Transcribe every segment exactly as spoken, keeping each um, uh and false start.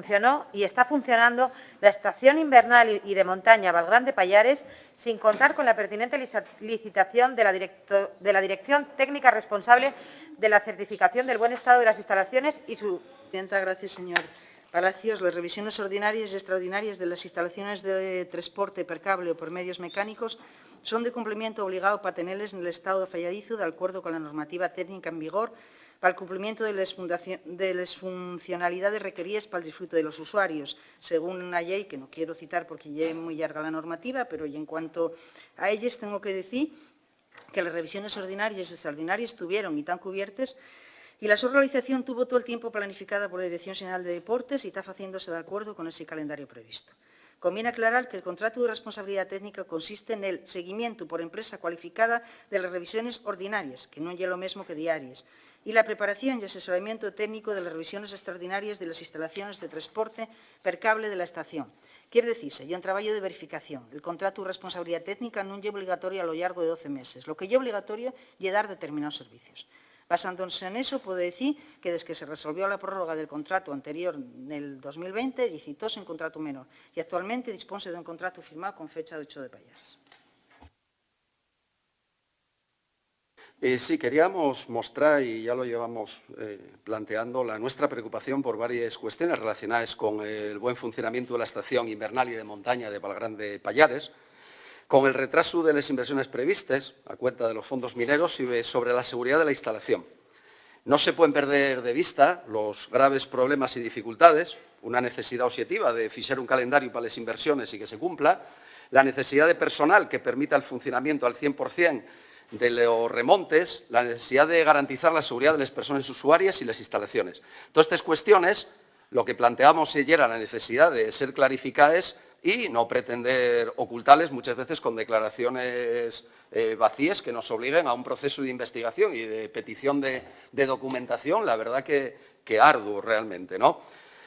funcionó y está funcionando la estación invernal y, y de montaña Valgrande Payares, sin contar con la pertinente liza-, licitación de la directo-, de la dirección técnica responsable de la certificación del buen estado de las instalaciones y su... Presidenta, gracias, señor Palacios. Les revisiones ordinarias y extraordinarias de las instalaciones de transporte per cable o por medios mecánicos son de cumplimientu obligao pa teneles nel estao fayadizu, d'alcuerdu con la normativa técnica en vigor, pal cumplimientu de les fundacio-, de les funcionalidades requeríes pal disfrute de los usuarios, según una llei que no quiero citar porque ye mui llarga la normativa, pero y en cuanto a elles tengo que decir que les revisiones ordinaries y extraordinarias tuvieron y tán cubiertes, y la so realización tuvo todo el tiempo planificada por la Dirección Xeneral de Deportes y ta faciéndose d'alcuerdu con ese calendario previsto. Conviene aclarar que el contratu de responsabilidá técnica consiste nel seguimientu por empresa cualificada de les revisiones ordinarias, que non ye lo mesmo que diaries, y la preparación y asesoramientu técnico de les revisiones extraordinarias de les instalaciones de tresporte per cable de la estación. Quier dicise, ye un trabayu de verificación. El contratu de responsabilidá técnica nun ye obligatorio a lo llargo de doce meses. Lo que ye obligatorio ye dar determinaos servicios. Basándose neso, puedo dicir que desque se resolvió la prórroga del contratu anterior nel dos mil venti, llicitose un contratu menor y actualmente disponse d'un contratu firmáu con fecha d'ocho de Payares. Eh, sí, queríamos mostrar, y ya lo llevamos, eh, planteando, la nuestra preocupación por varias cuestiones relacionadas con el buen funcionamiento de la estación invernal y de montaña de Valgrande Payares, con el retrasu de les inversiones previstes a cuenta de los fondos mineros y de, sobre la seguridad de la instalación. No se pueden perder de vista los graves problemas y dificultades, una necesidá oxetiva de fixar un calendariu pa les inversiones y que se cumpla, la necesidá de personal que permita el funcionamiento al cien por cien de los remontes, la necesidá de garantizar la seguridá de les persones usuaries y les instalaciones. Totes estes cuestiones, lo que planteamos yera la necesidá de ser clarificaes y no pretender ocultales muchas veces con declaraciones, eh, vacíes que nos obliguen a un procesu d'investigación y de petición de, de documentación, la verdá que, que arduo realmente, ¿no?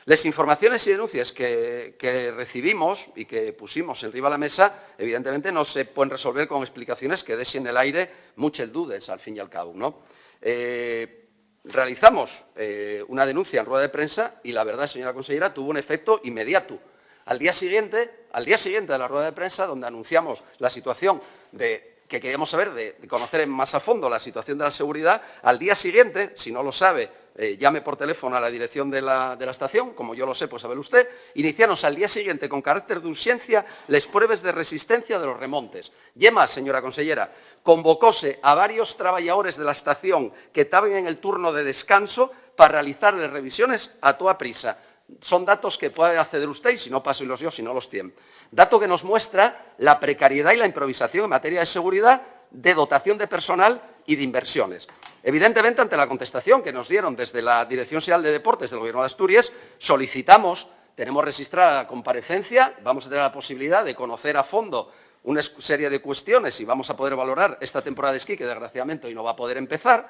Les informaciones y denuncies que, que recibimos y que pusimos enriba la mesa, evidentemente, no se pueden resolver con explicaciones que dexen nel aire muches dudes, al fin y al cabo, ¿no? Eh, realizamos, eh, una denuncia en rueda de prensa y la verdá, señora consellera, tuvo un efecto inmediato. Al día siguiente, al día siguiente de la rueda de prensa, donde anunciamos la situación de, que queríamos saber, de, de conocer en más a fondo la situación de la seguridad, al día siguiente, si no lo sabe, eh, llame por teléfono a la dirección de la, de la estación, como yo lo sé, pues sábelo usted, iniciaron al día siguiente con carácter de urxencia les pruebes de resistencia de los remontes. Ye más, señora consellera, convocóse a varios trabayadores de la estación que taben en el turno de descanso pa realizar les revisiones a toa prisa. Son datos que puede acceder usted, y si no, pásolos yo, si no los tien. Dato que nos muestra la precariedá y la improvisación en materia de seguridá, de dotación de personal y d'inversiones. Evidentemente, ante la contestación que nos dieron desde la Dirección Xeral de Deportes del Gobierno de Asturias, solicitamos, tenemos registrada la comparecencia, vamos a tener la posibilidad de conocer a fondo una es-, serie de cuestiones y vamos a poder valorar esta temporada de esquí, que desgraciadamente hoy no va a poder empezar,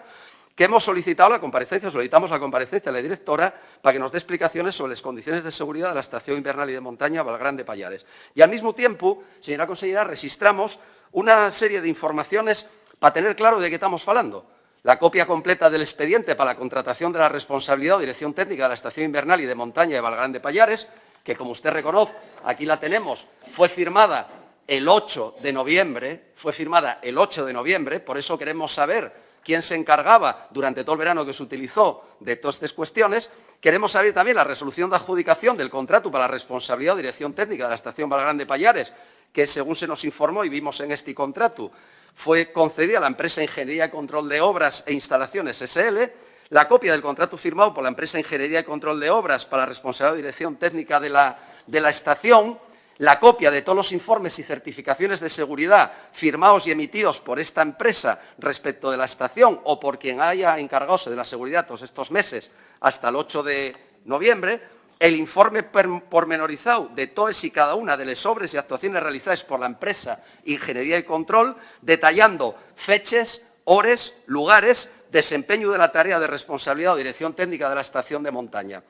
que hemos solicitado la comparecencia, solicitamos la comparecencia de la directora para que nos dé explicaciones sobre las condiciones de seguridad de la estación invernal y de montaña Valgrande Payares. Y al mismo tiempo, señora consellera, registramos una serie de informaciones para tener claro de qué estamos falando. La copia completa del expediente para la contratación de la responsabilidad o dirección técnica de la estación invernal y de montaña de Valgrande Payares, que, como usted reconoce, aquí la tenemos, fue firmada el ocho de noviembre, fue firmada el ocho de noviembre, por eso queremos saber quién se encargaba durante todo el verano que se utilizó de todas estas cuestiones. Queremos saber también la resolución de adjudicación del contrato para la responsabilidad o dirección técnica de la estación Valgrande Payares, que, según se nos informó y vimos en este contrato, fue concedida a la empresa Ingeniería y Control de Obras e Instalaciones S L, la copia del contrato firmado por la empresa Ingeniería y Control de Obras para la responsabilidad de dirección técnica de la, de la estación, la copia de todos los informes y certificaciones de seguridad firmados y emitidos por esta empresa respecto de la estación o por quien haya encargóse de la seguridad todos estos meses hasta el ocho de noviembre, el informe per-, pormenorizado de toes y cada una de les obres y actuaciones realizaes por la empresa Ingeniería y Control, detallando feches, hores, lugares, desempeñu de la tarea de responsabilidad o dirección técnica de la estación de montaña.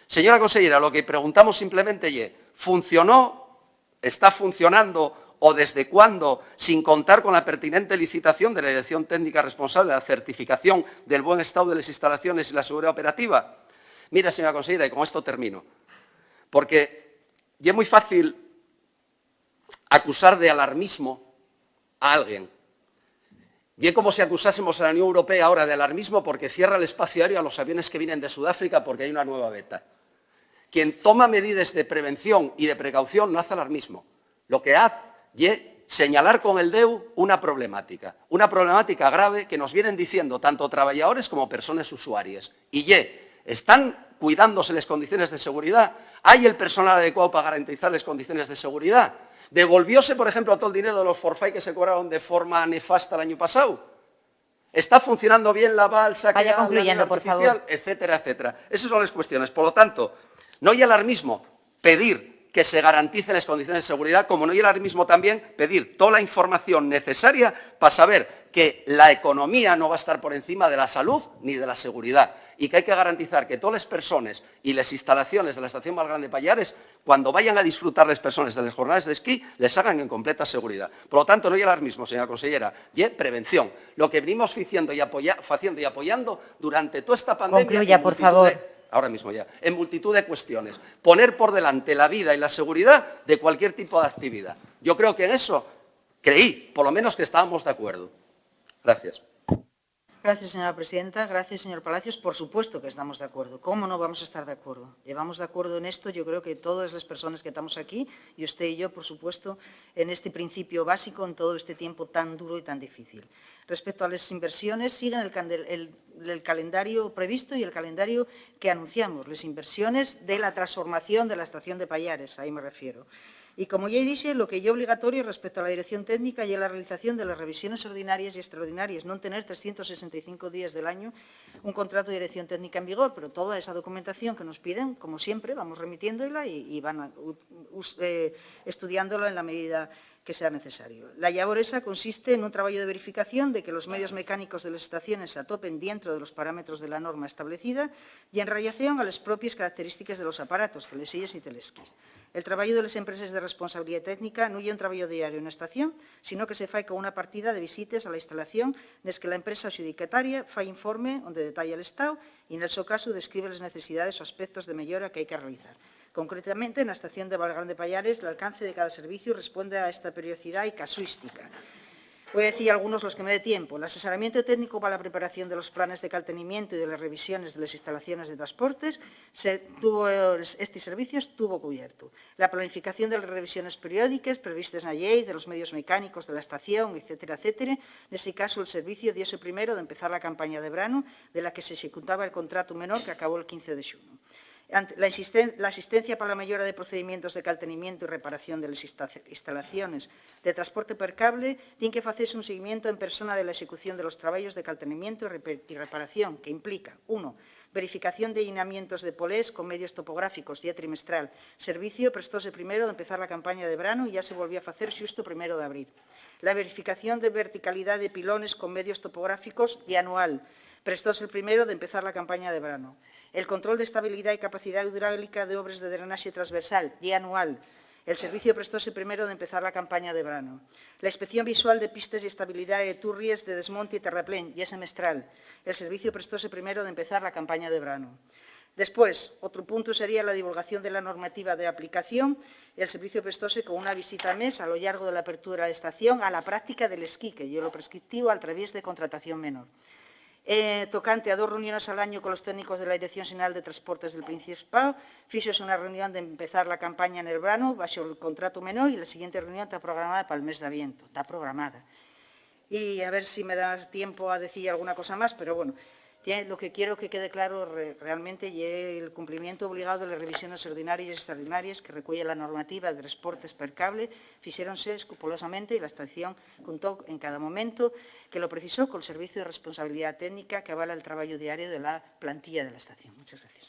Señora consellera, lo que preguntamos simplemente ye, ¿funcionó, está funcionando o desde cuándo, sin contar con la pertinente licitación de la dirección técnica responsable de la certificación del buen estado de las instalaciones y la seguridad operativa? Mira, señora consellera, y con esto termino. Porque ye mui fácil acusar de alarmismo a alguien. Ye como si acusásemos a la Unión Europea ahora de alarmismo porque cierra el espacio aéreo a los aviones que vienen de Sudáfrica porque hay una nueva beta. Quien toma medidas de prevención y de precaución no hace alarmismo. Lo que haz ye señalar con el deu una problemática, una problemática grave que nos vienen diciendo tanto trabayadores como persones usuaries. Y ye, ¿están cuidándose les condiciones de seguridá? ¿Hai el personal adecuáu pa garantizar les condiciones de seguridá? ¿Devolvióse, por exemplo, tol dineru de los forfait que se cobraron de forma nefasta l'añu pasáu? ¿Está funcionando bien la balsa que... Vaya concluyendo, por favor. Etcétera, etcétera? Esas son las cuestiones. Por lo tanto, no ye alarmismo pedir que se garanticen les condiciones de seguridá, como no ye alarmismo tamién pedir tola información necesaria pa saber que la economía no va estar por encima de la salud ni de la seguridá, y qu'hai que garantizar que toles persones y les instalaciones de la estación más grande Payares, cuando vayan a disfrutar les persones de les jornades d'esquí, les hagan en completa seguridá. Por lo tanto, no ye alarmismo, señora consellera, ye prevención. Lo que venimos ficiendo y apoya-, faciendo y apoyando durante toda esta pandemia... Concluya, por favor. Ahora mismo ya, en multitud de cuestiones. Poner por delante la vida y la seguridad de cualquier tipo de actividad. Yo creo que en eso creí, por lo menos, que estábamos de acuerdo. Gracias. Gracias, señora presidenta. Gracias, señor Palacios. Por supuesto que estamos de acuerdo. ¿Cómo no vamos a estar de acuerdo? Llevamos de acuerdo en esto, yo creo que todas las personas que estamos aquí, y usted y yo, por supuesto, en este principio básico, en todo este tiempo tan duro y tan difícil. Respecto a las inversiones, siguen el candel-, el, el calendario previsto y el calendario que anunciamos, las inversiones de la transformación de la estación de Payares, ahí me refiero. Y, como ya dije, lo que ye obligatorio respecto a la dirección técnica ye la realización de las revisiones ordinarias y extraordinarias, non tener trescientos sesenta y cinco días del año un contrato de dirección técnica en vigor, pero toda esa documentación que nos piden, como siempre, vamos remitiéndola y, y van a, u-, us-, eh, estudiándola en la medida que sea necesario. La llabor esa consiste nun trabayu de verificación de que los medios mecánicos de les estaciones s'atopen dientro de los parámetros de la norma establecida y en rellación a les propies característiques de los aparatos, telesíes y telesquís. El trabayu de les empreses de responsabilidá técnica nun ye un trabayu diario na estación, sino que se fai con una partida de visites a la instalación nes que la empresa axudicataria fai informe onde detalla l'estao y, nel so casu, describe les necesidades o aspectos de meyora qu'hai que realizar. Concretamente, na estación de Valgrande Payares, l'alcance de cada serviciu responde a esta periodicidá y casuística. Voi dicir algunos los que me dé tiempo. L'asesoramientu técnicu pa la preparación de los planes de caltenimientu y de les revisiones de les instalaciones de transportes se tuvo, esti serviciu estuvo cubiertu. La planificación de les revisiones periódiques previstes na llei de los medios mecánicos de la estación, etcétera, etcétera. Nesti casu, el serviciu dióse primero d'empezar la campaña de branu, de la que s'executaba el contratu menor qu'acabó el quince de xunu. Ant-, la insisten-, la asistencia pa la meyora de procedimientos de caltenimientu y reparación de les insta-, instalaciones de transporte per cable tien que facese un seguimientu en persona de la execución de los trabayos de caltenimientu y repe-, y reparación, que implica, uno, verificación de llinamientos de polés con medios topográficos, ye trimestral. Serviciu prestóse primero d'empezar la campaña de branu y yá se volvió a facer xusto primero d'abril. La verificación de verticalidá de pilones con medios topográficos ye anual. Prestóse el primero d'empezar la campaña de branu. El control d'estabilidá y capacidá hidráulica d'obres de drenaxe transversal ye anual. El serviciu prestóse primero d'empezar la campaña de branu. La inspección visual de pistes y estabilidá de turries de desmonte y terraplén ye semestral. El serviciu prestóse primero d'empezar la campaña de branu. Después, otru puntu sería la divulgación de la normativa d'aplicación. El serviciu prestóse con una visita al mes a lo llargo de l'apertura de l'estación a la práctica del esquí, que ye lo prescriptivo al traviés de contratación menor. Eh, tocante a dos reuniones al añu con los técnicos de la Dirección Xeneral de Transportes del Principao, fíxose una reunión d'empezar la campaña nel branu baxo el contratu menor y la siguiente reunión ta programada pal mes d'avientu. Ta programada. Y a ver si me da tiempo a decir alguna cosa más, pero bueno, ye, lo que quiero que quede claro re-, realmente ye el cumplimientu obligao de les revisiones ordinarias y extraordinarias que recueye la normativa de transportes per cable, fixéronse escrupulosamente y la estación contó en cada momento que lo precisó col serviciu de responsabilidá técnica que avala el trabayu diario de la plantilla de la estación. Muchas gracias.